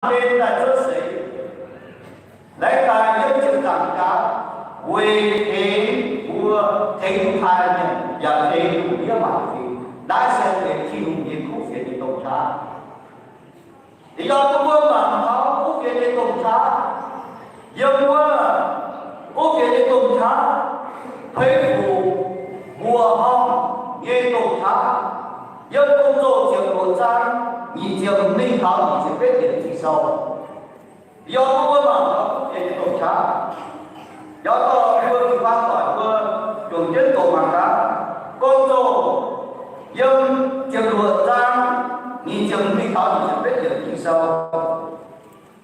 Mangc gaax daaih cuotv seix, laengz daaih yiem ziepc nzaangc jaax, weic tengx mbuo, tengx taaih mienh yaac tengx lungh ndiev maanc fingx. Naaiv se benx Tin-Hungh nyei kuv fienx nyei domh qaqv. Ih hnoi bun mbuo mangc taux kuv fienx nyei domh qaqv. Yiem wuov kuv fienx nyei domh qaqv, fei fuc mbuoqc horngh nyei domh qaqv, yiem Gong-Zoh ziepc luoqc zaang nyic ziepc mingh taux nyic ziepc betv yiemc Ging-Sou. Yaac bun mbuo mangc taux kuv fienx nyei domh qaqv. Yaac dorh mbuo jiu-baang doic mbuo juangc jienv doqc mangc gaax. Gong-Zoh yiem ziepc luoqc zaang nyic ziepc mingh taux nyic ziepc betv yiemc Ging-Sou.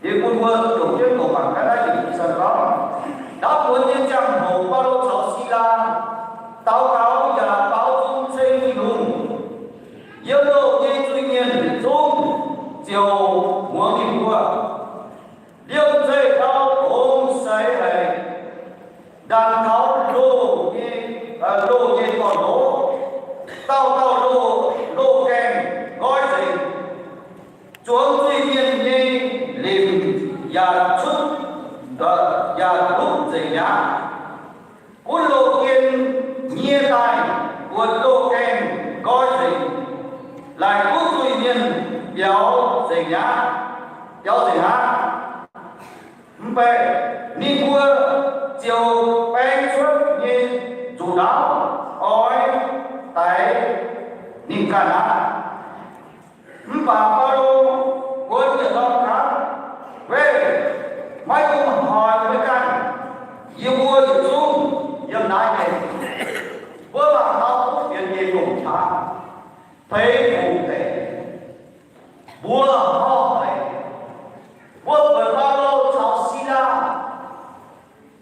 Yie bun mbuo juangc jienv doqc mangc gaax naaiv yiemc Ging-Sou gorngv, ndaamv muonz nyei ziangh hoc Baulo caux Silaa daux gaux yaac baaux nzung ceng Tin-Hungh. Yiem loh nyei zuiz-mienh yietc zungv ziouc muangx ninh mbuo. Liemh zeih ndau longx seix haic, ndanc taux loh nyei, loh nyei gorn-ndoqv, dauh dauh loh, loh gaengh nqoi nzengc. Zuangx zuiz-mienh nyei limc yaac cutv, yaac ndutv nzengc mi'aqv. Gunv loh gien nyie daaih buatc loh gaengh nqoi nzengc, laaic gunv zuiz-mienh biaux nzengc mi'aqv, biaux nzengc aqv. Mv baac ninh mbuo ziouc baeng cuotv nyei nzuqc ndaauv oix daix ninh ganh aqv. Mv baac Baulo buonv yietc norm kamv, Weic maiv dungx hoic meih ganh, yie mbuo yietc zungv yiem naaiv nyei. Mbuo mangc taux kuv fienx nyei domh qaqv, feix fungc deix, mbuoqc horngh haic. Mbuo buatc Baulo caux Silaa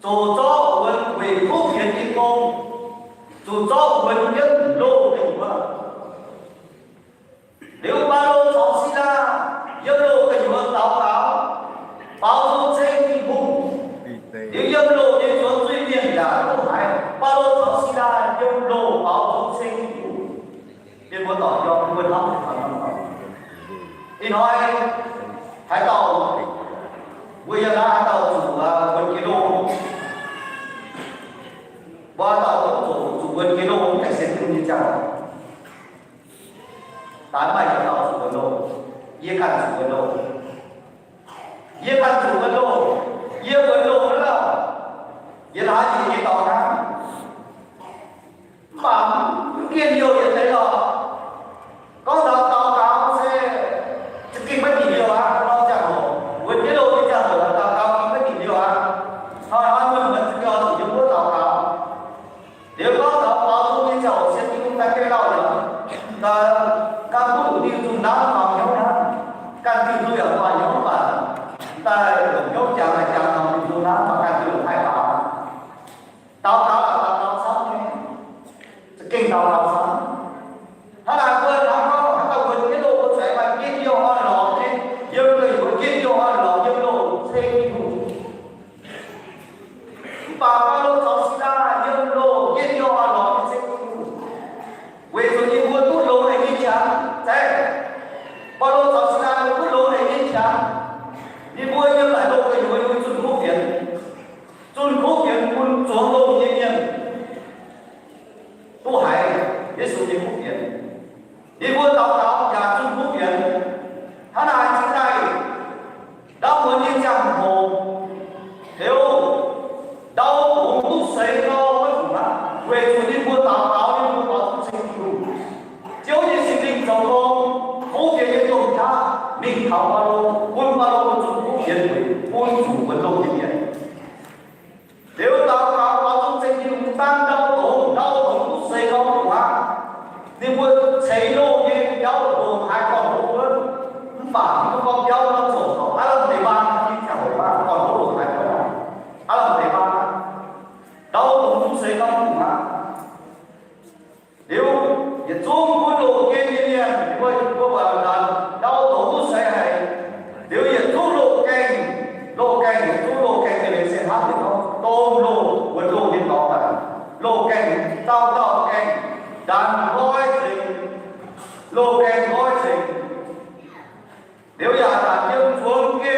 zuqc zorqv wuonx weic kuv fienx nyei gong, zuqc zorqv wuonx jienv loh gu'nyuoz. Liuz Baulo caux Silaa yiem loh gu'nyuoz daux gaux, baaux nzung ceng Tin-Hungh. Liuz yiem loh nyei zuangx zuiz-mienh yaac duqv haiz Baulo caux Silaa yiem loh baaux nzung ceng Tin-Hungh. Mienh muoz-doic, yie mbuo hnamv ih hnoi haaix dauh, mbuo yiem naaiv haaix dauh zuqc wuonx geh loh, mbuo haaix dauh duqv zuqc, zuqc wuonx geh loh mv gaengh sienx Tin-Hungh nyei ziangh hoc. Daaih maaih yietc dauh zuqc wuonx loh. Yie ganh zuqc wuonx loh. Yie ganh zuqc wuonx loh. Yie wuonx loh hnangv, yie laaix yie nyei dorngx hnangv. Mv baac mv gengh youh yietc deix lorqc. Gorngv taux daux gaux se za'gengh maiv dingc liouh aqv. Norm ziangh hoc, wuonx jienv loh nyei ziangh hoc, daux gaux gengh maiv dingc liouh aqv. Hnoi-hnoi mienh muonz za'gengh oix zuqc yiem wuov daux gaux. Liuz gorngv taux baaux nzung nyei ziangh hoc, sienx Tin-Hungh daaih gengh lauh yaac, daaih ganh duqv longc diuh nzung naaiv mangc hnyouv hnangv. Ganh diuh nzung yaac maaih hnyouv mv baac daaih longc hnyouv jangx, jangx taux diuh nzung naaiv mangc ganh diuh haih baac. Daux gaux, daux gaux camv nyei, za'gengh daux gaux camv. Hnangv naaic mbuo hnamv gorngv haaix dauh wuonx jienv loh mbuo zuqc maaih njien-youh orn-lorqc nyei, yiem loh njien-youh orn-lorqc, yiem loh ceng Tin-Hungh. Mv baac Baulo caux Silaa yiem loh njien-youh orn-lorqc nyei ceng Tin-Hungh, weic zuqc ninh mbuo duqv longx haic nyei qangx. Zeiz, Baulo caux Silaa mbuo duqv longx haic nyei qangx, ninh mbuo yiem naaic loh gu'nyuoz zunh kuv fienx, zunh kuv fienx bun zuangx loh nyei mienh duqv haiz Yesu nyei kuv fienx. Ninh mbuo daux gaux yaac zunh kuv fienx. Hnangv naaic cingx daaih ndaamv muonz nyei ziangh hoc, liuz ndau longx duqv seix gau maiv fungc aqv, weic zuqc ninh mbuo daux gaux, ninh mbuo baaux nzung ceng Tin-Hungh. Ziouv nyei Singx Lingh zoux gong, kuv fienx nyei domh qaqv mingh taux Baulo, bun Baulo zunh kuv fienx weic bun zuqc wuonx loh nyei mienh. Liuz daux gaux baaux nzung ceng Tin-Hungh dangh ndau longx, ndau longx duqv seix gau maiv fungc aqv. Ninh mbuo ceix loh nyei biauv longc haaix gorn-ndoqv wuonv. Mv baac mv gorngv biauv nor zoqc taux aav lamh deix baan, gorn-ndoqv longc haaix wuonv, aav lamh deix baan, ndau longx duqv seix gau maiv fungc aqv. Liuz yietc zungv gunv loh gien nyei mienh, mbuo, mbuo buatc ndau longx duqv seix haic. Liuz yietc zungv loh gaengh, loh gaengh, yietc zungv loh gaengh nyei leiz se hnangv naaiv gorngv, domh loh, wuonx loh nyei dorngx daaih, loh gaengh, dauh dauh gaengh ndanc nqoi nzengc, loh gaengh nqoi nzengc. Liuz yaac zanc yiem zuangx geh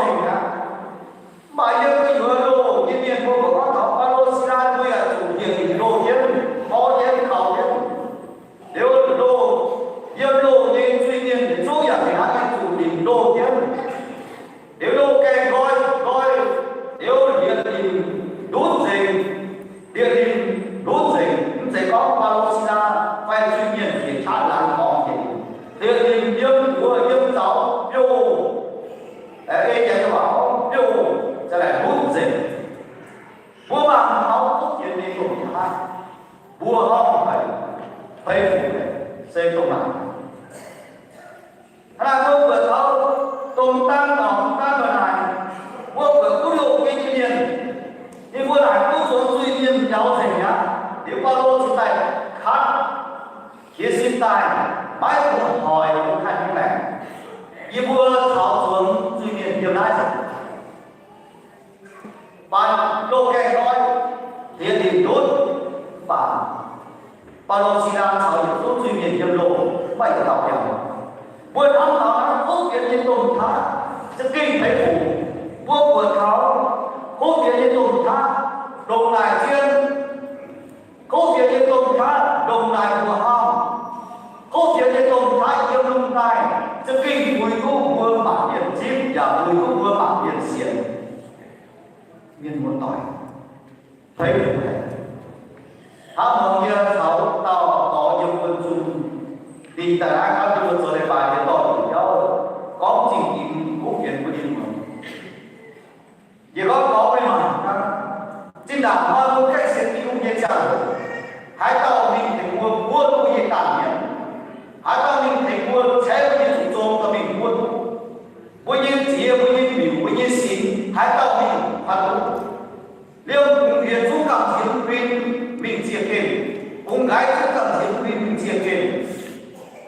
Mv baac yiem gu'nyuoz loh nyei mienh mbuo buatc gorngv taux Baulo Silaa mbuo yaac zuqc ndie-ndie loh jienv, mborqv jienv, kaux jienv. Liuz loh, yiem loh nyei zuiz-mienh yietc zungv yaac fih hnangv nyei zuqc ndie-ndie loh jienv. Liuz loh gaengh nqoi, nqoi, liuz ndie-ndie ndutv nzengc. Ndie-ndie ndutv nzengc, mv zeiz gorngv Baulo Silaa fai zuiz-mienh njiec qaqv laangz dorngx nzengc. Ndie-ndie yiem buoz yiem zaux biouv, ei jaax nyei waac gorngv biouv, za'gengh ndutv nzengc. Mbuo mangc taux kuv fienx nyei domh qaqv, mbuo horpc haic, fei fuc haic, se dongh naaic. Hnangv naaic mbuo buatc taux domh daan norm daan mbuo naaic, mbuo buatc kuv loh nyei mienh, ninh mbuo naaic duqv zuangx zuiz mienh biaux nzengc aqv. Liuz Baulo cingx daaih katv, qiex sin daaih, maiv dungx hoic, dungx kanh nyei maengc. Yie mbuo caux zuangx zuiz mienh yiem naaiv nzengc. Mv baac loh gaengh nqoi, ndie-ndie ndutv, mv baac Baulo, Silaa caux yietc zungv zuiz-mienh yiem loh, mv baac yietc dauh biaux. Mbuo hnamv taux naaiv kuv fienx nyei domh qaqv za'gengh fei fuc. Mbuo buatc taux kuv fienx nyei domh qaqv ndongc naaic zien, kuv fienx nyei domh qaqv ndongc naaic mbuoqc hlamv, kuv fienx nyei domh qaqv yiem lungh daaih za'gengh puix duqv mbuo mangc mienh zipv yaac puix duqv mbuo mangc mienh sienx. Mienh muoz-doic, fei fuc haic. Hnangv nor yie caux dauh dorh yiem wuonh zung, ninh daaih naaiv gorngv yie mbuo zoux leiz-baaix nyei dorh njiec jauv, gorngv zingh dingc kuv fienx bun ninh muangx. Yie gorngv gorngv meih mangc gaax, zinh ndaangc hnoi mbuo gaengh sienx Tin-Hungh nyei ziangh hoc, haaix dauh mingh tengx mbuo buov duqv yie dangh mienh? Haaix dauh mingh tengx mbuo caeqv mbuo nyei zuqc zong dorh mingh buov duqv? Mbuo nyei ziex, mbuo nyei miuc, mbuo nyei sinx, haaix dauh mingh kuanx duqv? Liemh kungx piex zungv gamh nziex mv huin mingh ziec genh. Kungx nqaiz zungv gamh nziex mv huin mingh ziec genh.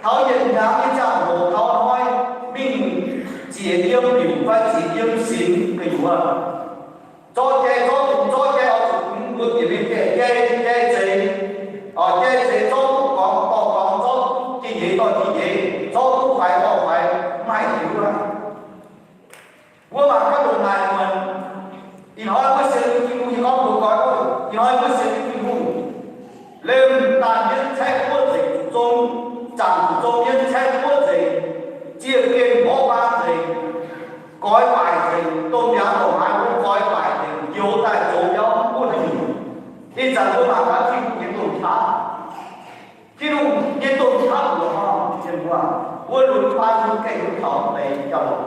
Taux yietc hnyangx nyei ziangh hoc taux hnoi mingh ziec yiem miuc fai ziec yiem sinx gu'nyuoz, zorqv jai zorqv dungz zorqv jai oix zuqc kungx mbuo bieqc mingh gaeqv jai, jai zeix, jai zeix zorqv duqv gorngv dorh gorngv, zorqv duqv jiex nyeiz dorh jiex nyeiz, zorqv duqv faix dorh faix, maiv hiuv aqv. Mbuo mangc gaax ndongc naaic muonc, ih hnoi mbuo sienx Tin-Hungh nyei gorngv mbuo goiv, ih hnoi mbuo sienx Tin-Hungh, liemh daaih mienh caeqv buov nzengc zuqc zong, zaangc zuqc zong mienh caeqv buov nzengc, ziec genh mborqv baan nzengc, goix baaic nzengc, domh mbiaangx domh haaix mbuo goix baaic nzengc, njoux daaih zoux biauv mv buov haaix nyungc. Ih zanc mbuo mangc gaax Tin-Hungh nyei domh qaqv. Tin-Hungh nyei domh qaqv mbuoqc hnoi, mienh mbuo, mbuo lunx baan mbuo gaengh taux deix jauv-louc.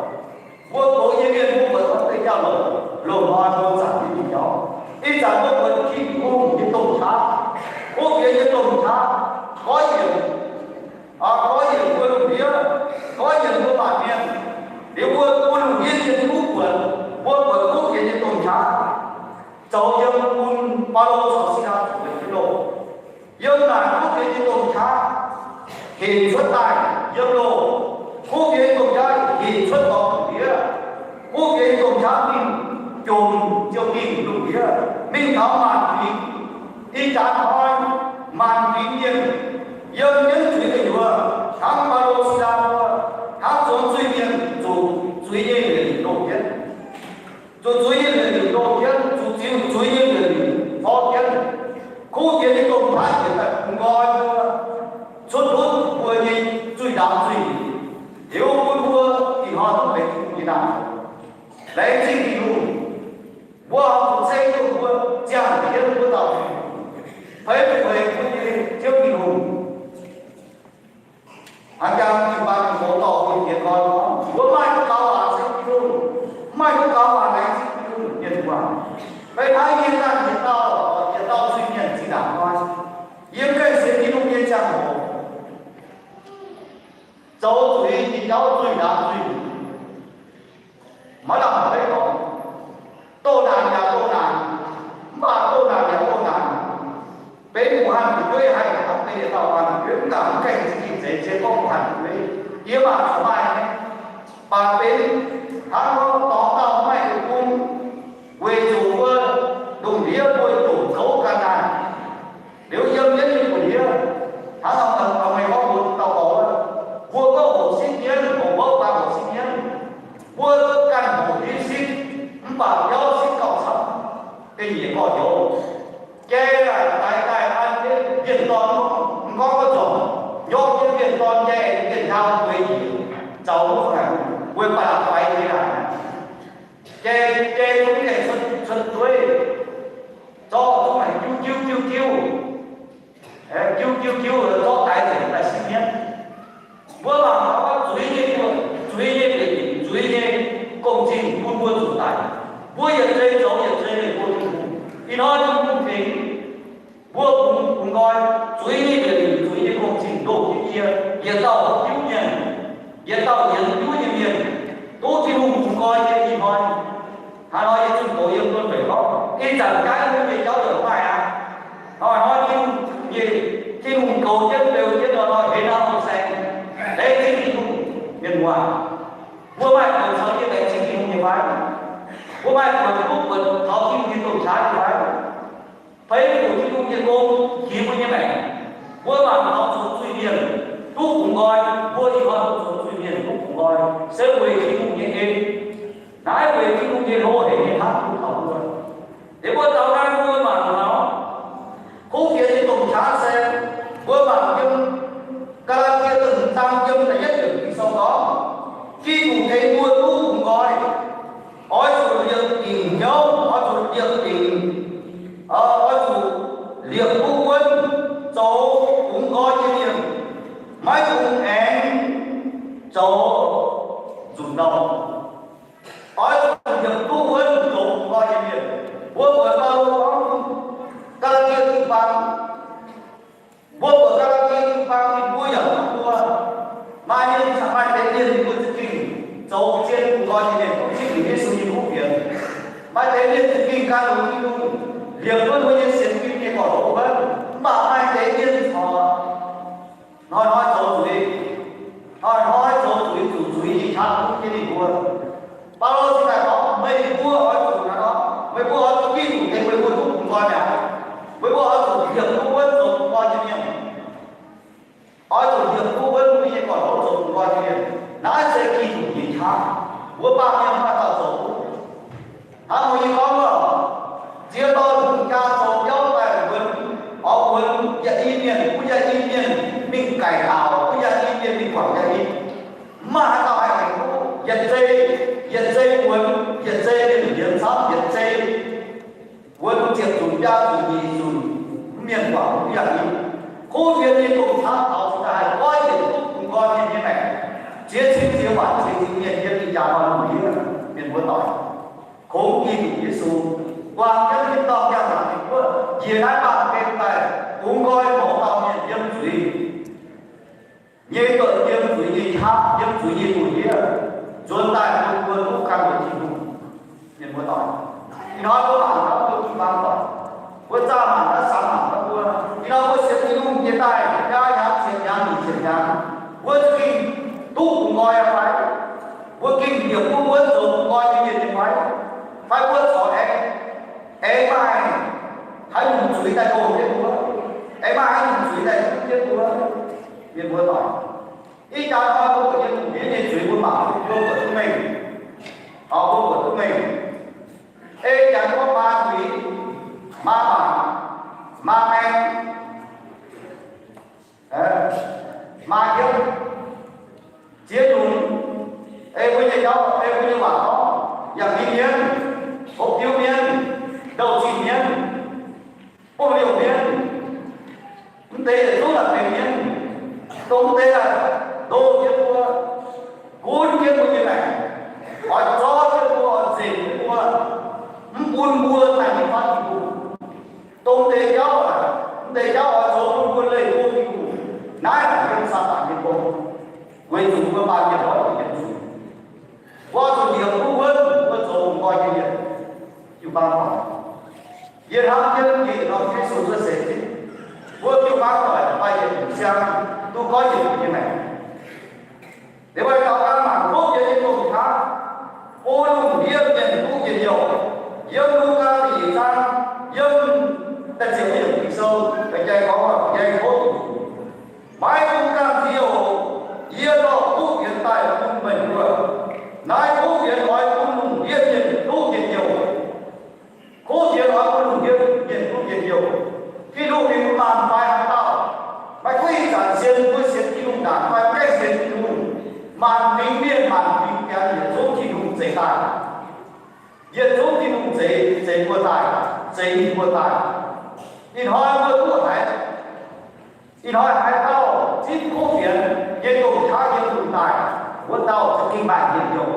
Mbuo gox nyei mienh mbuo buatc taux deix jauv-louc, loz-hnoi mbuo zanc nyei jauv. Ih zanc mbuo buatc Tin-Hungh nyei domh qaqv, kuv fienx nyei domh qaqv, goiv yienc, goiv yienc mbuo lungh ndiev, goiv yienc mbuo baamh mienh. Liuz mbuo, mbuo lungh ndiev nyei Tin-Hungh buatc, mbuo buatc kuv fienx nyei domh qaqv zoux yiem bun Baulo caux Silaa zuqc nyei loh. Yiem naaic kuv fienx nyei domh qaqv hinc cuotv daaih yiem loh. Kuv fienx nyei domh qaqv hinc cuotv dorngx lungh ndiev. Kuv fienx nyei domh qaqv mingh jomc ziouc mingh lungh ndiev, mingh taux maanc fingx. Ih jaax hnoi maanc fingx mienh yiem jienv zuiz gu'nyuoz, hnangv Baulo, Silaa mbuo, hnangv zuangx zuiz-mienh zuqc zuiz nyei yietc liuz loh jienv. Zuqc zuiz nyei yietc liuz loh jienv, zuqc ziux zuiz nyei yietc liuz zorqv jienv. Kuv fienx nyei domh qaqv yietc daaih bungx nqoi mbuo, cuotv ndutv mbuo nyei zuiz ndaamv zuiz, liuz bun mbuo ih hnoi duqv benx Tin-Hungh nyei naamh nyouz, laengz zingh Tin-Hungh. Mbuo oix zuqc ceng dongh mbuo ziangh jienv mbuo dauh Tin-Hungh, feix zuqc weic mbuo nyei Ziouv Tin-Hungh. Hnangv jangx jiu-baang mbuo dorh bun jiez gorn gorngv, mbuo maaih duqv gaux waac ceng Tin-Hungh, maaih duqv gaux waac laengz zingh Tin-Hungh, mienh mbuo. Feix hnangv yie ganh yietc dauh, yietc dauh zuiz-mienh zinh ndaangc hnoi, yiem gaengh sienx Tin-Hungh nyei ziangh hoc, zoux zuiz nyei jauv zuiz ndaamv zuiz, maiv lamh maiv lorz, doh naanc yaac doh naanc, mv baac doh naanc yaac doh naanc. Benx mbuo hanh fu'jueiv haih, benx yietc dauh hanh fu'jueiv mv baac mv gaengh za'gengh zeiz zien gorngv mbuo hanh fu'jueiv. Yie mangc zuqc maaih nyei, baac benx hnangv gorngv dorngx dauh maiv maaih deic-bung, weic zuqc mbuo lungh ndiev mbuo yietc zungv zoux ganh naaic. Liuz yiem jienv nyei buoz-ndiev, hnangv nor meih gorngv mbuo dauh gorx, mbuo gorngv hoqc sipv mienv, hoqc mbouv daaih hoqc sipv mienv. Mbuo ganh hoqc hiuv Jai, jai zungv mv gaengh cuotv, cuotv dueiv, zorqv zungv haic, jiu jiu jiu jiu, jiu jiu jiu, zorqv daix nzengc daaih sin mienv. Mbuo mangc gaax, zuiz nyei, zuiz nyei, zuiz nyei gong-zingh bun mbuo zuqc daic. Mbuo yietc zei zoux yietc zei leih mbuo Tin-Hungh. Ih hnoi Tin-Hungh tengx mbuo bungx, bungx nqoi zuiz nyei yietc liuz zuiz nyei gong-zingh ndoh jienv yie, yietc dauh hiuv mienh, yietc dauh yienx hiuv nyei mienh, duqv Tin-Hungh bungx nqoi nyei ih hnoi. Hnoi-hnoi yie zunh doz yiem buonv-feix gorngv, ih zanc jaaix nyei jauv yaac maaih aqv. Hnoi-hnoi Tin-Hungh nyei, Tin-Hungh goux jienv beu jienv hnoi-hnoi heix hnangv hlo saeng, laengz zingh Tin-Hungh. Mienh muoz, mbuo maaih buonc caux yie laengz zingh Tin-Hungh nyei fai? Mbuo maaih buonc duqv buonc taux Tin-Hungh nyei domh qaqv nyei fai? Fai zuqc Tin-Hungh nyei gong jiex mbuo nyei maengc, mbuo mangc taux zoux zuiz-mienh duqv bungx nqoi, mbuo ih hnoi mbuo zoux zuiz-mienh duqv bungx nqoi, se weic Tin-Hungh nyei en. Naaiv weic Tin-Hungh nyei hlo haic nyei hnamv duqv taux mbuo. Liuz mbuo zaux naaiv mbuo mangc taux kuv fienx nyei domh qaqv se, mbuo mangc yiem Gaa^laa^tie da'hmz zaang yiem da'yietv yiemc Ging-Sou gorngv, Giduc tengx mbuo duqv bungx nqoi, oix zuqc liepc dingc hnyouv, oix zuqc liepc dingc, oix zuqc liepc duqv wuonv zoux bungx nqoi nyei mienh, maiv dungx aengx zoux nzunc nouh. Oix zuqc liepc duqv wuonv zoux bungx nqoi nyei mienh. Mbuo buatc Baulo gorngv Gaa^laa^tie jiu-baang, mbuo buatc Gaa^laa^tie jiu-baang ninh mbuo yaac mbuo maaih mienh, maaih deix mienh ninh mbuo za'gengh zoux zien bungx nqoi nyei mienh, duqv zipv liuz Yesu nyei kuv fienx. Maaih deix mienh za'gengh gan longx Tin-Hungh, liepc wuonv mbuo nyei sienx fim nyei gorx-youz wuonv. Mv baac maaih deix mienh corc hnoi-hnoi zoux zuiz, hnoi-hnoi zoux zuiz, zuqc zuiz nyei qaqv gunv jienv ninh mbuo. Baulo cingx daaih gorngv, meih mbuo oix zuqc naaiv nor, meih mbuo oix zuqc Giduc tengx meih mbuo duqv bungx nqoi mi'aqv. Meih mbuo oix zuqc liepc duqv wuonv zoux bungx nqoi nyei mienh. Oix zuqc liepc duqv wuonv mbuo nyei gorx-youz zoux bungx nqoi nyei mienh. Naaiv se Giduc nyei qaqv. Mbuo baamh mienh maaih dauh zoux duqv. Hnangv nor yie gorngv oc, ziex dauh hungh jaa zoux biauv daaih wuonx, oix wuonx yietc i mienh bun yietc i mienh mingh gaic daaux, bun yietc i mienh mingh guangc yietc i. Mv maaih haaix dauh haih tengx duqv. Yietc zei, yietc zei wuonx, yietc zei mienh liemx camv, yietc zei wuonx ziepc nzunc, biaa nzunc, nyic nzunc, mv mienh guangc mv yangh i. Kuv fienx nyei domh qaqv taux cingx daaih haih goiv yienc duqv bungx nqoi mienh nyei maengc, ziex cin ziex waanc ziex cin mienh yiem ih jaax hnoi lungh ndiev mienh muoz doic. Kungx Giduc Yesu guangc jienv tin-dorngh njang-laangc nyei guoqv, njiec naaiv baamh gen daaih bungx nqoi mouz dauh mienh yiem zuiz nyei buonc, yiem zuiz nyei qaqv, yiem zuiz nyei buoz-ndiev, nzuonx daaih bun mbuo duqv gan longx Tin-Hungh. Mienh muoz doic, ih hnoi mbuo mangc gaax mbuo jiu-baang doic, mbuo zaah mangc gaax, samx mangc gaax mbuo. Ih hnoi mbuo sienx Tin-Hungh jiex daaih biaa hnyangx, ziepc hnyangx, nyic ziepc hnyangx, mbuo za'gengh duqv bungx nqoi aqv fai? Mbuo gengh liepc duqv wuonv zoux bungx nqoi nyei mienh nyei fai? Fai mbuo corc aengx, aengx maaih haaix nyungc zuiz daaih ndoh jienv mbuo? Aengx maaih haaix nyungc zuiz daaih ndoh jienv mbuo? Mienh muoz doic, ih jaax hnoi mbuo buatc yiem lungh ndiev nyei zuiz mbuo mangc, mbuo buatc duqv mengh. Mbuo buatc duqv mengh. Ei jaax mbuo maa zuiz, maa mangc, maa maeng, maa hietv, ziex nyungc. Ei mbuo nyei jauv, ei mbuo nyei waac gorngv, yangh ninh mienv, hopv diuv mienv, ndouh zinh mienv, buangh liouh mienv. Mv deix yietc zungv naaic benx mienv. Dongh mv deix naaic ndoh jienv mbuo, gunv jienv mbuo nyei maengc, oix zorv jienv mbuo, oix nzengc jienv mbuo, mv bun mbuo daaih nyei fatv Tin-Hungh. Dongh mv deix jauv, mv deix jauv oix zoux bun mbuo leih mbuo Tin-Hungh. Naaiv naaic yiem Saadaan nyei gong, weic zuqc mbuo baamh mienh oix zuqc yiem zuiz. Mbuo zuqc liepc duqv wuonv mbuo zoux bungx nqoi nyei mienh. Jiu-baang doic, yie hnamv jienv yie yietc norm Yesu cuotv seix zipv, mbuo jiu-baang doic maaih yietc nyungc siang duqv goiv yietc nyungc nyei maengc. Liuz mbuo gaux gan mangc kuv fienx nyei domh qaqv, bun lungh ndiev mienh duqv njien-youh. Yiem Lugaa da'nyeic zaang, yiem da'ziepc yiemc Ging-Sou, jai gorngv, jai gorngv, maiv dungx gamh nziex oc. Yie dorh kuv fienx daaih bun meih mbuo. Naaiv kuv fienx oix bun lungh ndiev mienh duqv njien-youh. Kuv fienx oix bun lungh ndiev mienh duqv njien-youh. Tin-Hungh ninh mbuo maanc fai haaix dauh, maiv gunv ih zanc sienx mbuo sienx Tin-Hungh ndaangc fai maiv gaengh sienx Tin-Hungh, maanc fingx mienh maanc fingx janx yietc zungv Tin-Hungh zeix daaih. Yietc zungv Tin-Hungh zeix, zeix mbuo daaih, zeix ninh mbuo daaih. Ih hnoi mbuo duqv haiz, ih hnoi haaix dauh zipv kuv fienx nyei domh qaqv yiem lungh daaih, wuov dauh za'gengh maaih njien-youh.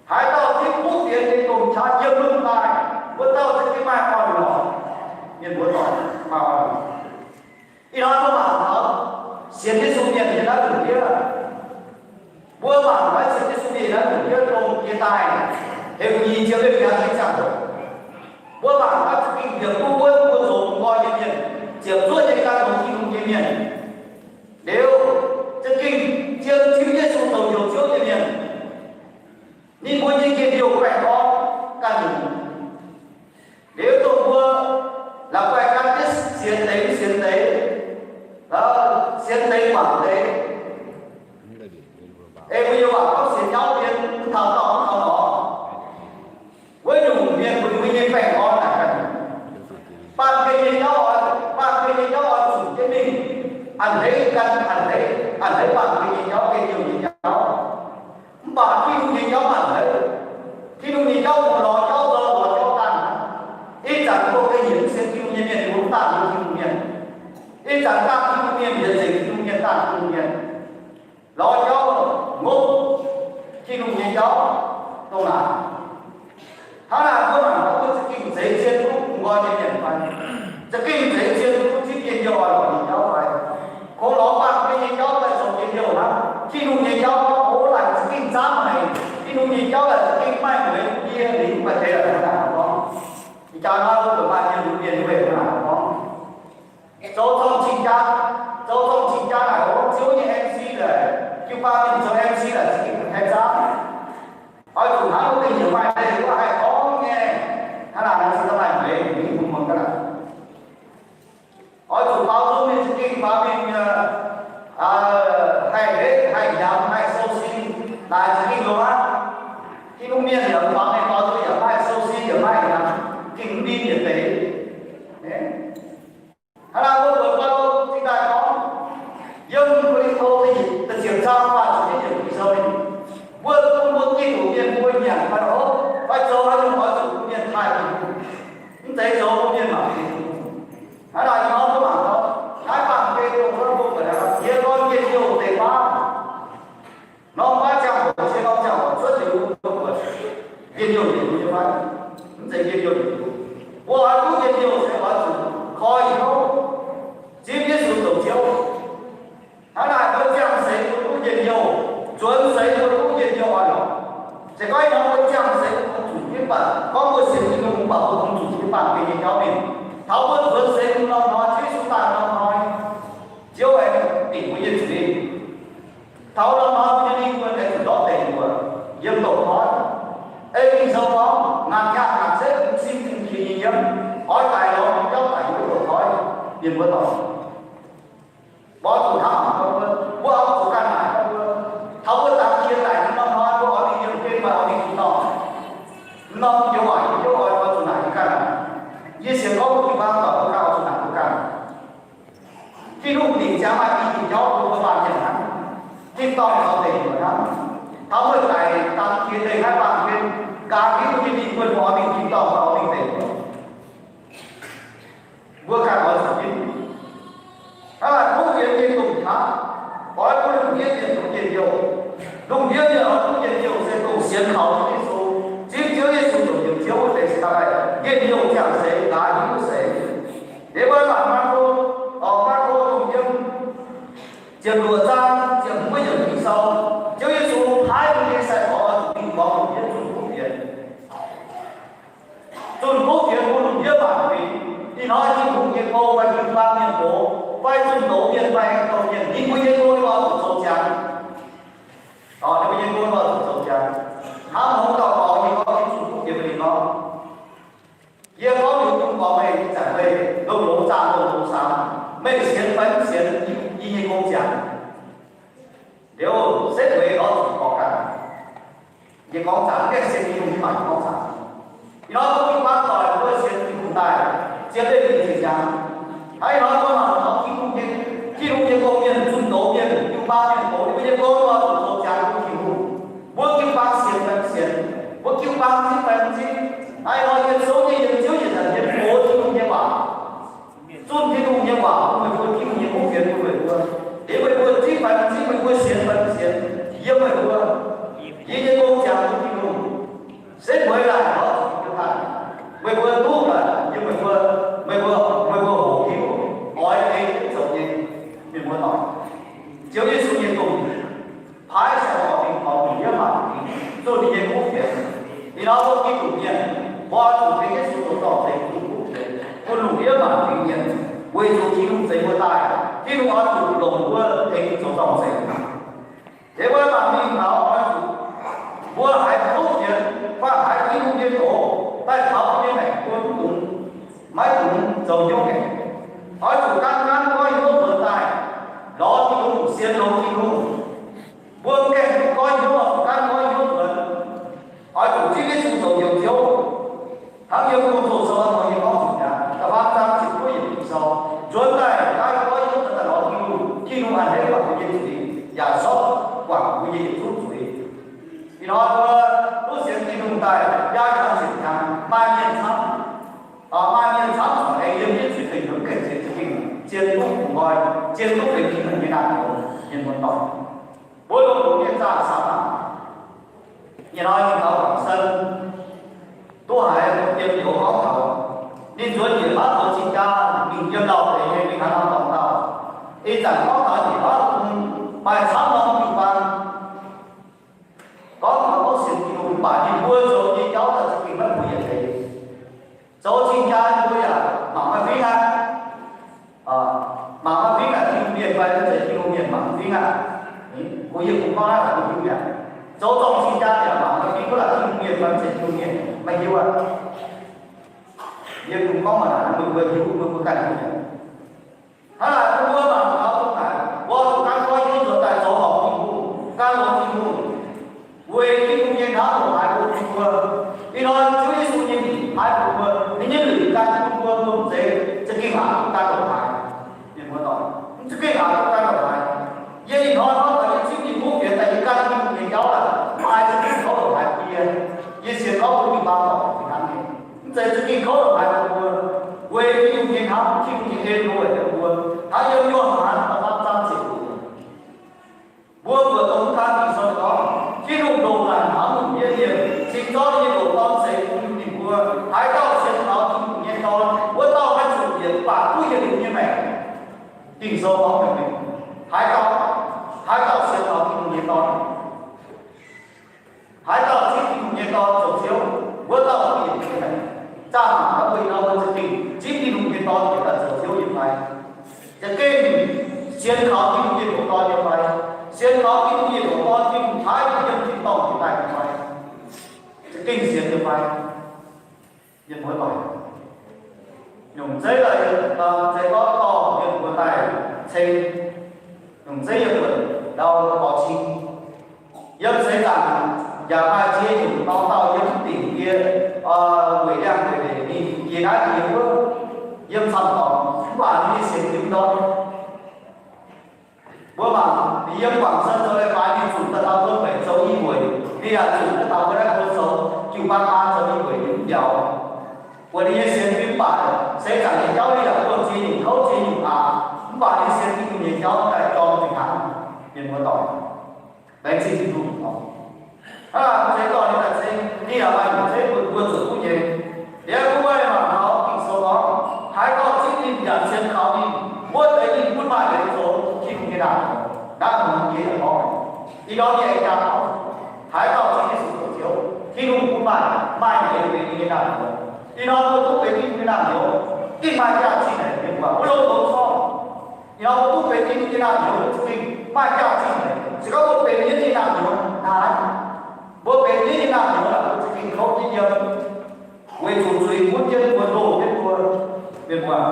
Haaix dauh zipv kuv fienx nyei domh qaqv yiem lungh daaih, wuov dauh za'gengh maaih orn-lorqc. Mienh mbuo dorh maaih orn-lorqc. Ih hnoi mbuo mangc taux sienx Yesu mienh nyei naaiv lungh ndiev, mbuo mangc naaiv sienx Yesu mienh naaiv lungh ndiev dongh jiex daaih, heuc nyic ziepc leih jangx nyei ziangh hoc, mbuo mangc naaiv za'gengh nyiemc duqv wuonv mbuo zoux nqoi nyei mienh, ziepc zuoqv nyei gan longx Tin-Hungh nyei mienh. Liuz, za'gengh zien Ziouv Yesu zoux Njoux Ziouv nyei mienh, ninh mbuo nyei njien-youh baengh orn ganh nyungc. Liuz dongh mbuo la'guaih gan jienv sienx deix sienx deix, sienx deix guangc deix. Ei mbuo nyei waac gorngv sienx nyauv mienh mv taux dorngh mv taux lorz. Wuov nyungc mienh mbuo nyei baengh orn naaic ganh, baamh gen nyei jauv oix, baamh gen nyei jauv oix zuqc jienv mingh. A'hneiv gan a'hneiv, a'hneiv baamh gen nyei jauv, njien-youh nyei jauv. Mv baac Tin-Hungh nyei jauv mv a'hneiv. Tin-Hungh nyei jauv bun lorz jauv nzorng, lorz jauv daanh. Ih zanc mbuo ga'nyiec mv sienx Tin-Hungh nyei mienh mbuo mv daanh Tin-Hungh mienh. Ih zanc daanh Tin-Hungh mienh yietc nzengc Tin-Hungh mienh, daanh Tin-Hungh mienh. Lorz jauv ngopv Tin-Hungh nyei jauv dongh naaic. Hnangv naaic mbuo mangc gaax mbuo za'gengh zeix zien duqv bungx nqoi nyei mienh fai? Za'gengh zeix zien duqv zipv njien-youh oix lorz nyei jauv fai? Kungx lorz baamh gen nyei jauv daaih zoux njien-youh hnangv. Tin-Hungh nyei jauv gorngv, ov, laaic za'gengh zaamv haic. Tin-Hungh nyei jauv laaic za'gengh maaih mueiz, yie lingc mv baac deix laaic hnangv naaic gorngv. Ih jaax nor mbuo mbuox maaih mienh, mienh wuov naaic gorngv, zoux zorng-cing jaa, zoux zorng-cing jaa naaic, ov, Ziouv nyei M C daaih, jiu-baang mienh zoux M C daaih za'gengh haih zaamv. Oix zuqc hnangv wuov deix heuc maaih deix wuov haih gorngv nyei. Hnangv naaic nor se maaih mueiz, mingh mbuo muangx ga'naaiv. Oix zuqc baaux nzung mingh za'gengh faaux mingh, haih hekv, haih nyanc, haih sou sin, naaic za'gengh longx aqv. Tin-Hungh mienh yaac mv faaux mingh baaux nzung yaac mv haih sou sin yaac mv haih nyanc, gengh mv ndin yietc deix. Hnangv naaic mbuo buatc Baulo zingh daaih gorngv, yiem Ko^lin^to da'ziepc zaang faah ziepc nyeic yiemc Ging-Sou ninh, mbuo, mbuo Giduc mienh mbuo nyanc fai hopv fai zoux haaix nyungc oix zuqc bun mienh taaih Tin-Hungh, mv zeiz zoux bun mienh mangc Tin-Hungh. Hnangv naaic ih hnoi mbuo mangc gaax, naaiv baamh gen dongh wuov mbuo buatc jiez gorn njien-youh deix baav. Norm baav ziangh hoc se norm ziangh hoc cuotv liuz mbuo buatc njien-youh yietc liuz nyei fai? Mv zeiz njien-youh yietc liuz. Mbuo oix duqv njien-youh se oix zuqc koi hnyouv zipv Yesu zoux Ziouv. Hnangv naaic mbuo ziangh seix mbuo duqv njien-youh, nzuonx seix mbuo duqv njien-youh oix lorqc. Se gorngv ih hnoi mbuo ziangh seix mbuo kungx zuqc jienv, mv baac gorngv mbuo sienx Tin-Hungh mv baac mbuo kungx zuqc jienv baamh gen nyei jauv mingh. Taux mbuo nzuonx seix mbuo norm hnoi Yesu daaih norm hnoi, Ziouv aengx dingc mbuo nyei zuiz. Taux norm hnoi mbuo nyei lingh wuonh aengx zuqc ndortv deic mbuoqc yiem douz-koiv. Ei Ging-Sou gorngv, ngaanc nyaanh ngaanc setv mv sipv Tin-Hungh nyei nyiemv, oix daic lorz jauv daic yiem douz-koiv. Mienh mbuo dorngc, mbuo zuqc hnangv haaix nor, mbuo oix zuqc ganh naaic gorngv mbuo, taux mbuo dangx qiex daic norm hnoi mbuo oix mingh yiemh gen fai oix mingh tin-dorngh? Norm joux waac joux oix, oix zuqc naaic mbuo ganh naaic. Yie sienx gorngv mbuo jiu-baang doic mbuo ganh oix zuqc naaic mbuo ganh. Tin-Hungh dingc ziangx maaih i diuc jauv bun mbuo baamh mienh hnangv. Tin-dorngh caux deic mbuoqc hnangv. Taux mbuo daic dangx qiex deix naaiv baamh gen, nqa'haav mbuo nyei lingh wuonh mbuo oix mingh tin-dorngh fai oix mingh deic mbuoqc, mbuo ganh oix zuqc ginv. Hnangv naaic kuv fienx nyei domh qaqv oix bun lungh ndiev mienh duqv njien-youh. Lungh ndiev mienh oix duqv njien-youh se dongh sienx kaux Ziouv Yesu, zipv Ziouv Yesu zoux njoux Ziouv wuov deix se daaih njien-youh ziangh seix, nqa'haav wuov seix. Liuz mbuo mangc Maako, oc, Maako dongh yiem ziepc luoqc zaang ziepc hmz yiemc Ging-Sou, Ziouv Yesu paaiv ninh nyei sai-gorx zuqc mingh gorngv lungh ndiev zunh kuv fienx. Zunh kuv fienx bun lungh ndiev mangc fingx. Ih hnoi Tin-Hungh nyei gong fai jiu-baang mienh gox, fai zunh douz mienh fai heng douh mienh, ninh mbuo nyei gong ninh mbuo zuqc zoux ziangx. Oc, ninh mbuo nyei gong ninh mbuo zuqc zoux ziangx. Hnangv hmz dauh gorx nyei gorngv zunh kuv fienx mingh gorngv, yie gorngv liuz bun gorngv meih ih zanc meih longx-longx zaah longx-longx samx, meih sienx fai mv sienx yie nyei gong ziangx. Liuz setv weic lorz zuqc gorngv ganh. Yie gorngv zanc, mv gaengh sienx Tin-Hungh nyei maanc gorngv zanc. Ih hnoi mbuo jiu-baang doic mbuo sienx Tin-Hungh daaih, zien leih ninh ziepc nzaangc. Hnangv ih hnoi mbuo mangc taux Tin-Hungh nyei, Tin-Hungh nyei gong mienh, zunh douz mienh, jiu-baang mienh gox, ninh mbuo nyei gong mbuo zuqc zoux ziangx bun Tin-Hungh. Mbuo jiu-baang sienx fai mv sienx, mbuo jiu-baang zipv fai Naaiv hnoi yiem souv nyei, yiem Ziouv nyei zanc, yiem gox Tin-Hungh nyei waac, zunh Tin-Hungh nyei waac bun meih mbuo, Tin-Hungh nyei kuv fienx bun meih mbuo. Liuz meih mbuo zipv fai mv zipv, meih mbuo sienx fai mv sienx, yiem meih mbuo. Yie nyei gong ziangx bun Tin-Hungh. Se mueiz laaic lorz zuqc yiem daaih, meih mbuo duqv laaic yiem meih mbuo, meih mbuo, meih mbuo hoqc hiuv, oix ei duqv zoux nyei. Mienh muoz-doic, Ziouv Yesu nyei domh paaiv siang-orqc mingh taux lungh ndiev maanc fingx, zunh ninh nyei kuv fienx. Ih hnoi mbuo Giduc mienh, mbuo oix zuqc tengx Yesu zoux zorng-zengx, zunh kuv fienx, bun lungh ndiev maanc fingx mienh, weic zuqc Tin-Hungh zeix mbuo daaih. Tin-Hungh oix zuqc longc mbuo tengx zoux zorng-zengx. Liuz mbuo mangc mingh taux oix zuqc mbuo haiz kuv fienx fai haiz Tin-Hungh nyei doz daaih taux mbuo nyei maengc, mbuo mv dungx, maiv dungx zoux hnyouv ngaengc. Oix zuqc gaanv gaanv goiv hnyouv nzuonx daaih lorz Tin-Hungh, sienx longx Tin-Hungh. Mbuo mv gaengh duqv goiv hnyouv, oix zuqc gaanv goiv hnyouv nzuonx. Oix zuqc zipv Yesu zoux njoux Ziouv. Hnangv yiem Gong-Zoh sou hnangv nor nyei gorngv zuqc mi'aqv, da'faam zaang ziepc juov yiemc Ging-Sou, nzuonx daaih gaanv goiv hnyouv nzuonx daaih lorz Tin-Hungh, Tin-Hungh a'hneiv bun mbuo nyei zuiz, yaac sortv guangc mbuo nyei yietc zungv zuiz. Ih hnoi mbuo duqv sienx Tin-Hungh daaih biaa hnyangx ziepc hnyangx, maaih mienh camv, maaih mienh camv corc aengx yiem jienv zuiz deic mbuo mv gaengh sienx za'gengh zien duqv bungx nqoi, zien duqv benx Tin-Hungh nyei naamh nyouz, mienh muoz-doic. Mbuo longx-longx nyei zaah camv aqv. Ih hnoi ninh taux Quảng Sơn, duqv haiz dien youz gorngv taux ninh nzuonx njiec baav zoux zinh jaa mingh yiem lauh deix nyei, mingh haaix norm dorngx dauh. Ih zanc gorngv taux njiec baav bung maaih camv norm jiu-baang. Gorngv taux gorngv sienx Tin-Hungh mv baac ninh mbuo zoux nyei jauv daaih za'gengh maiv bun yietc deix. Zoux zinh jaa ninh mbuo yaac mangc maiv fingx aqv. Mangc maiv fingx aqv, Tin-Hungh mienh fai mv zeiz Tin-Hungh mienh mangc maiv fingx aqv. Mbuo yie kungx gorngv naaiv daaih bun Tin-Hungh mienh. Zoux zorng zinh jaa yaac mangc maiv fingx, wuov laaic Tin-Hungh mienh fai mv zeiz Tin-Hungh mienh maiv hiuv aqv. Yie kungx gorngv maaih naaic, meih mbuo hiuv, meih mbuo ganh hiuv. Hnangv naaic mbuo mangc taux dongh naaic, mbuo zuqc gaanv goiv hnyouv nzuonx daaih zoux horpc Tin-Hungh, gan longx Tin-Hungh, weic Tin-Hungh nyei hnamv longc haaix bun mbuo. Ih hnoi Ziouv Yesu nyei mingh paaiv bun mbuo, ninh nyei lingc gan bun mbuo, mbuo mv zeiz za'gengh aqc duqv gan longc haaix. Mienh muoz-doic, mv za'gengh aqc duqv gan longc haaix. Yie ih hnoi hnangv naaic yie zipv Tin-Hungh fienx daaih, yie gan Tin-Hungh nyei jauv daaih, maaih za'gengh kouv longc haaix bun yie. Yie sienx gorngv bun jiu-baang oc, fih hnangv nyei. Mv zeiz za'gengh kouv longc haaix bun mbuo, weic Tin-Hungh nyei hnamv, Tin-Hungh nyei en mbuo weic bun mbuo. Hnangv yiem Yo^han da'faam zaang ziepc luoqc, mbuo buatc dongh mv kang Ging-Sou gorngv, Tin-Hungh ndongc naaic hnamv lungh ndiev mienh, cingx zorqv ninh nyei ndoqc Dorn ceix bun ninh mbuo. Haaix dauh sienx kaux Tin-Hungh nyei Dorn, wuov dauh maiv zuqc mietc, mv baac duqv yietc liuz nyei maengc. Ging-Sou gorngv haaix dauh, haaix dauh sienx kaux Tin-Hungh nyei Dorn, haaix dauh zipv Tin-Hungh nyei Dorn zoux Ziouv, wuov dauh duqv yietc liuz nyei maengc. Zaah maanc mbuo ih hnoi mbuo za'gengh zipv Tin-Hungh nyei Dorn bieqc daaih zoux Ziouv nyei fai? Za'gengh sienx kaux Tin-Hungh nyei ndoqc Dorn nyei fai? Sienx kaux Tin-Hungh nyei ndoqc Dorn, Tin-Hungh paaiv yiem tin-dorngh njiec daaih nyei fai? Za'gengh sienx nyei fai? Mienh muoz-doic, nyungc zeiv, zeiv gorngv dorh mienh mbuo daaih ceng, nyungc zeiv yiem wuov ndau borx cing. Yiem seix zaangc yaac maaih ziex nyungc dorng dauh yiem mv dingc yie, weic liangx weic leiz mingh jiex naaiv jiex wuov, yiem camv-dorngx, mv baac ninh nyei sienx fim ndortv. Mbuo mangc, ninh yiem Quảng Sơn zoux leiz-baaix, ninh zunc daaih taux Mbuo Meic zoux i weic, ninh yaac zunc daaih taux mbuo naaiv mbuo zoux jiu-baang maa zoux i weic, ninh mv mbiauz. Buatc ninh nyei sienx fim mv baac seix zaangc nyei jauv ninh yaac buangh ziex nyungc kouv ziex nyungc aqc, mv baac ninh sienx Tin-Hungh nyei jauv daaih jorm fih hnangv. Mienh muoz-doic, laengz zingh Tin-Hungh oc. Hnangv naaic mv zeiz dorh ninh daaih ceng, ninh yaac maaih nyungc zeiv bun mbuo zuqc duqv nyei. Liuz mbuo mangc taux Ging-Sou gorngv, haaix dauh zipv ninh yaac sienx kaux ninh, wuov deix ninh bun maaih leiz zoux Tin-Hungh nyei naamh nyouz. Naaiv muonz jiex yaac gorngv, ih ndorm yie aengx jaa gorngv, haaix dauh zipv Yesu zoux Ziouv, Tin-Hungh bun maaih, maaih leiz benx ninh nyei naamh nyouz. Ih ndorm mbuo duqv benx Tin-Hungh nyei naamh nyouz, gengh maaih jaax-zinh naaic mienh muoz, mbuo longx-longx corc. Ih hnoi mbuo duqv benx Tin-Hungh nyei naamh nyouz, mbuo za'gengh maaih jaax-zinh naaic. Se gorngv mbuo benx mienh nyei naamh nyouz naaic, mbuo benx mienh nyei naamh nyouz naaic, mbuo za'gengh kouv jienv yiem, weic zuqc zuiz gunv jienv mbuo, ndoh jienv mbuo, mienh muoz.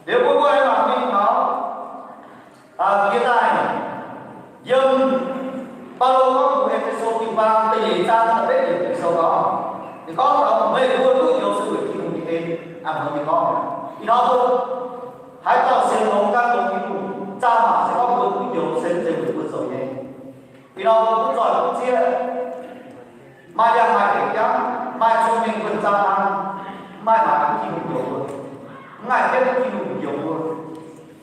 Liuz mbuo mbuo aengx mangc mingh taux jiex daaih yiem Baulo gorngv mbuox E^fe^so jiu-baang da'nyeic zaang da'betv yiemc Ging-Sou gorngv, ninh gorngv taux meih mbuo duqv njoux se weic Tin-Hungh nyei en. A'hneiv nyei gorngv, ih hnoi mbuo haaix dauh sienx longx gan longx Tin-Hungh, zaah maanc se gorngv mbuo duqv njoux se mv zeiz weic mbuo zoux nyei. Ih hnoi mbuo duqv zoih duqv zieqv, maaih liangx maaih deix jangv, maaih cong-mengh bun zaang hnangv, mv maaih waac duqv Tin-Hungh njoux mbuo, mv maaih jienv duqv Tin-Hungh njoux mbuo.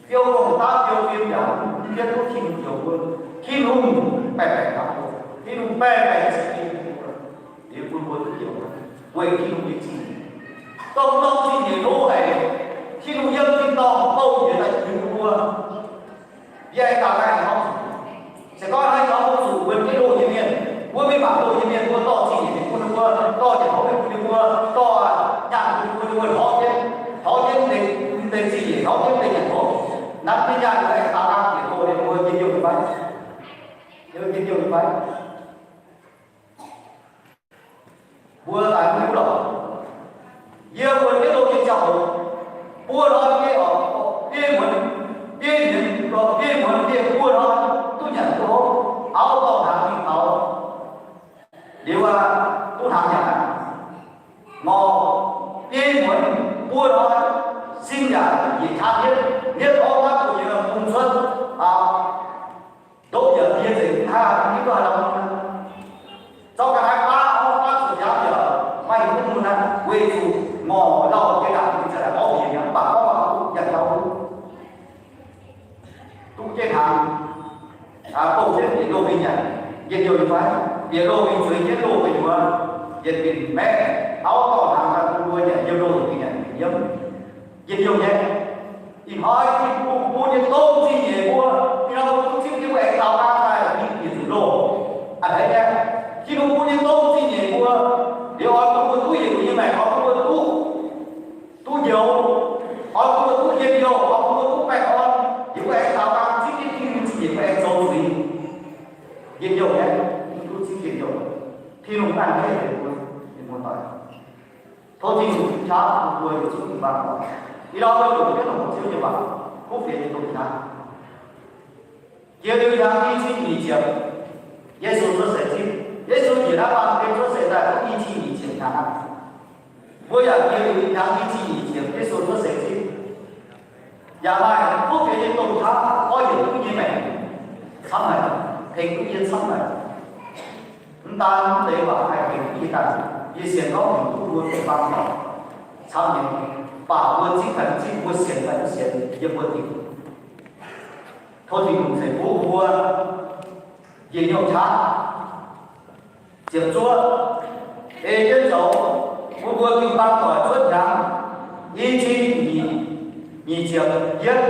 Fiou gong-daqv fiou fim yaac mv jienv duqv Tin-Hungh njoux mbuo. Tin-Hungh baengh baengc hnamv mbuo, Tin-Hungh baengh baengc za'gengh bun mbuo, liuz bun mbuo duqv njoux weic Tin-Hungh nyei zingh nyeic. Dongh norm zingh nyeic hlo haic, Tin-Hungh yiem tin-dorngh bouh njiec daaih tuix bun mbuo. Yie aengx daux gaux haaix nyungc? Se gorngv haaix nyungc mbuo zuqc wuonx jienv loz nyei mienh, mbuo mingh mangc loz nyei mienh, mbuo dorh zingh nyeic bun ninh mbuo, dorh nyanc hopv bun ninh mbuo, dorh nyaanh bun ninh mbuo, ninh mbuo hnov jienv, hnov jienv deix, deix zingh nyeic, hnov jienv deix nyanc hopv. Nanv jienv nyaanh aengx daux gaux bieqc doh ninh mbuo, njien-youh nyei fai? Njien-youh nyei fai? Mbuo daaih mv hiuv lorqc. Yie wuonx jienv loz nyei ziangh hoc, buo hnoi biei orqc, biei muonz, biei hnyangx, biei muonz, biei buo hnoi duqv nyanc duqv hopv, auv dorh hnaangx mingh taux. Liuz aqv, duqv hnaangx nyanc aqv. Ngorc, biei muonz, buo hnoi, sin yaac njiec qaqv hietv, hietv orv maiv bun yie bung cuotv, aa, ndoqv yaac pie nzengc, aa, mv hiuv duqv haaix dauh mun aqv. Zorqv ga'naaiv baav orv baav zuqc nziaamv yaac maiv hiuv duqv mun aqv, weic zuqc ngorc lauh jiex ndaangc mingh za'gengh orv njiec mi'aqv, mv baac gorngv waac duqv nyanc jauv duqv. Duqv jienv hnaangx, aa, bouh jienv bieqc loh mingh nyanc, njien-youh nyei fai? Bieqc loh mingh zueiz jienv loh gu'nyuoz, yietc binc maeqv auv dorh hnaangx daaih bun mbuo nyanc, yiem loh mingh nyanc nyiemv, njien-youh nyei. Ih hnoi Tin-Hungh bun nyei dongh zingh nyeic mbuo, ih hnoi mbuo duqv zipv jienv mbuo aengx daux gaux daaih mingh bieqc zuqc loh. A'hneiv nyei, Tin-Hungh bun nyei dongh zingh nyeic mbuo, liuz oix bun mbuo duqv yietc liuz nyei maengc, oix bun mbuo duqv, duqv njoux, oix bun mbuo duqv njien-youh, oix bun mbuo duqv baengh orn, liuz mbuo aengx daux gaux zipv jienv Tin-Hungh zingh nyeic mbuo aengx zoux zuiz. Njien-youh nyei, mv duqv zipv njien-youh. Tin-Hungh ganh hei mbuo, mienh muoz-doic. Tov Tin-Hungh qaqv bun mbuo yietc zungv jiu-baang oc. Ih hnoi mbuo juangc jienv longc Ziouv nyei waac, kuv fienx nyei domh qaqv. Jiex liuz hnyangx i cin nyic ziepc, Yesu cuotv seix zipv. Yesu njiec naaiv baamh gen cuotv seix daaih duqv i cin nyic ziepc hnyangx aqv. Mbuo yaac jiex liuz hnyangx i cin nyic ziepc, Yesu cuotv seix zipv. Yaac maaih kuv fienx nyei domh qaqv gorngv yietc zungv nyei maengc camv haic, tengx duqv yie camv haic. Mv daan mv deix waac haih tengx duqv yie daaih, yie sienx gorngv tengx duqv mbuo jiu-baang camv nyei. Mv baac mbuo zipv fai mv zipv, mbuo sienx fai mv sienx, yiem mbuo Tin-Hungh. Tov Tin-Hungh ceix fuqv mbuo njien-youh qaqv, ziepc zuoqv, ei jienv zoux, bun mbuo jiu-baang doic cuotv hnyangx i cin nyic, nyic ziepc yietv,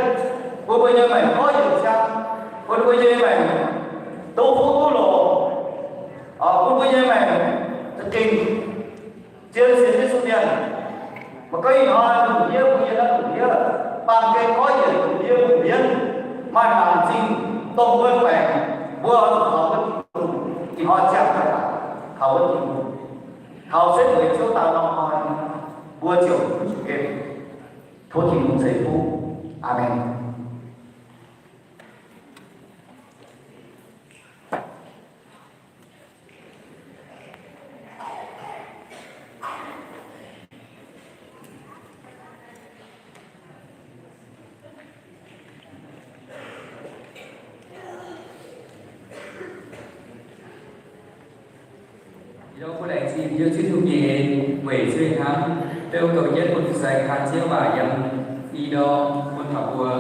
bun mbuo nyei maengc gorngv yietc ziangh, bun mbuo nyei maengc duqv fuqv duqv longx, bun mbuo nyei maengc za'gengh zien sienx Yesu mienh. Maiv gunv ih hnoi lungh ndiev mbuo yiem naaiv lungh ndiev, baamh gen gorngv yietc lungh ndiev lungh mbienv, maaih maanc zingh domh wuon baengc, mbuo oix zuqc kaux wuonv Tin-Hungh. Ih hnoi ziangh daaih kaux wuonv Tin-Hungh, kaux setv mueiz Ziouv daaih norm hnoi, mbuo ziouc mv zuqc gemh. Tov Tin-Hungh ceix fuqv. Aamen. Ih ndorm mbuo laengz zingh Ziouv Tin-Hungh nyei en weic zuiz hnamv, beu goux jienv bun sai kaan Ziouv waac yiem ih ndorm bun taux mbuo.